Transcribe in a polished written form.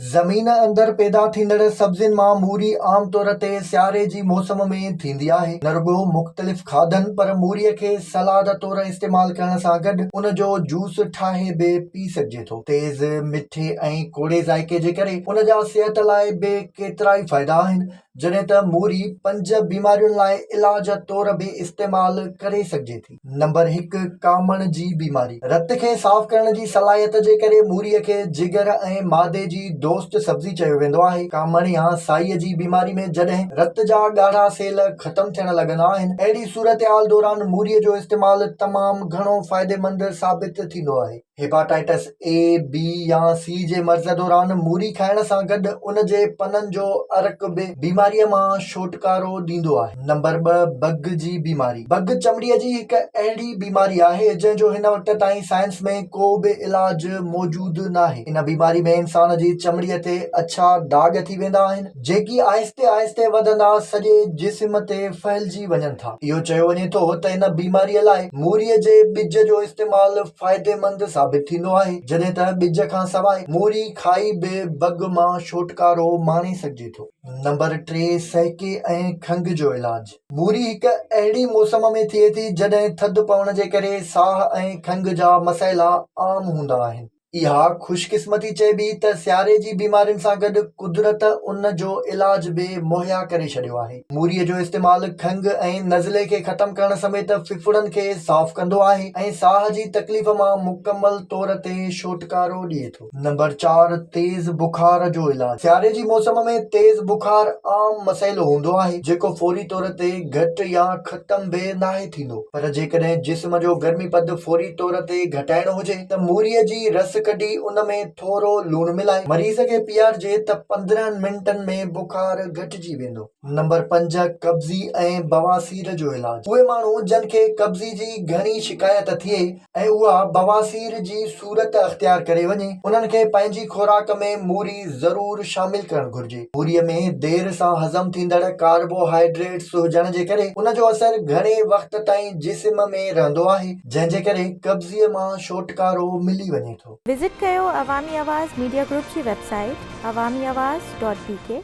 زمين اندر پيدا ٿيندڙ سبزين مان موري عام طور تي سياري جي موسم ۾ ٿيندي آهي. نه رڳو مختلف کاڌن پر موري کي سلاد طور استعمال ڪرڻ سان گڏ ان جو جوس ٺاهي به پي سگهجي ٿو. تيز، مٺي ۽ ڪوڙي ذائقي جي ڪري ان جا صحت لاء به ڪيترائي فائدا آهن. جڏهن ته موري پنج بيمارين لاء علاج طور به استعمال ڪري سگهجي ٿي. نمبر هڪ، ڪامڻ جي بيماري. رت کي صاف ڪرڻ جي صلاحيت جي ڪري موري کي جگر ۽ معدي جي دوست سبزي چيو ويندو آهي. ڪامڻ يا سائي جي بيماري ۾ جڏهن رت جا ڳاڙها سيل ختم ٿيڻ لڳندا آهن، اهڙي صورتحال دوران موري جو استعمال تمام گهڻو فائديمند ثابت ٿيندو آهي. هيپاٽائٽس اي، بي يا سي جي مرض دوران موري کائڻ سان گڏ ان جي پنن جو عرق به بيماريء مان ڇوٽڪارو ڏيندو آهي. نمبر ٻه، بگ جي بيماري. بگ چمڙيء جي هڪ اهڙي بيماري آهي، جنهن جو هن وقت تائين سائنس ۾ ڪو به علاج موجود ناهي. ان بيماري ۾ انسان جي چمڙيء تي اڇا داغ ٿي ويندا آهن. جيڪي آهستي آهستي وڌندا سڄي جسم تي ڦهلجي وڃن ٿا. اهو چيو وڃي ٿو ته ان بيماريء لاء موريء جي ٻج جو استعمال فائديمند ثابت ٿيندو آهي، جڏهن ته ٻج کان سواء موري کائي به بگ مان ڇوٽڪارو ماڻي سگهجي ٿو. نمبر ٽي، سهڪي ۽ کنگهه جو علاج. موري هڪ اهڙي موسم ۾ ٿئي ٿي، جڏهن ٿڌ پوڻ جي ڪري ساهه ۽ کنگهه جا مسئلا عام هوندا آهن. اها خوشقسمتي چئبي ته سياري جي بيمارين سان گڏ قدرت ان جو علاج به مهيا ڪري ڇڏيو آهي. موريء جو استعمال کنگهه ۽ نزلي کي ختم ڪرڻ سميت ڦڦڙن کي صاف ڪندو آهي ۽ ساهه جي تڪليف مان مڪمل طور تي ڇوٽڪارو ڏئي ٿو. نمبر چار، تيز بخار جو علاج. سياري جي موسم ۾ تيز بخار عام مسئلو هوندو آهي، جيڪو فوري طور تي گهٽ يا ختم به ناهي ٿيندو، پر جيڪڏهن جسم جو گرمي پد فوري طور تي گهٽائڻو هجي ته موريء جي رس ڪڍي ان ۾ ٿورو لوڻ ملائي مريض کي پيارجي ته 15 منٽن ۾ بخار گهٽجي ويندو. نمبر پنج، قبضي ۽ بواسير جو علاج، اهي ماڻهو جن کي قبضي جي گهڻي شڪايت ٿئي ۽ اها بواسير جي صورت اختيار ڪري وڃي، انهن کي پنهنجي خوراڪ ۾ موري ضرور شامل ڪرڻ گهرجي. موريء ۾ دير سان هضم ٿيندڙ ڪاربوهائيڊريٽس هجڻ جي ڪري ان جو اثر گهڻي وقت تائين جسم ۾ رهندو آهي، جنهن جي ڪري قبضيء مان ڇوٽڪارو ملي وڃي ٿو. وزٽ ڪيو عوامي آواز ميڊيا گروپ جي website Awami Awaz dot B K.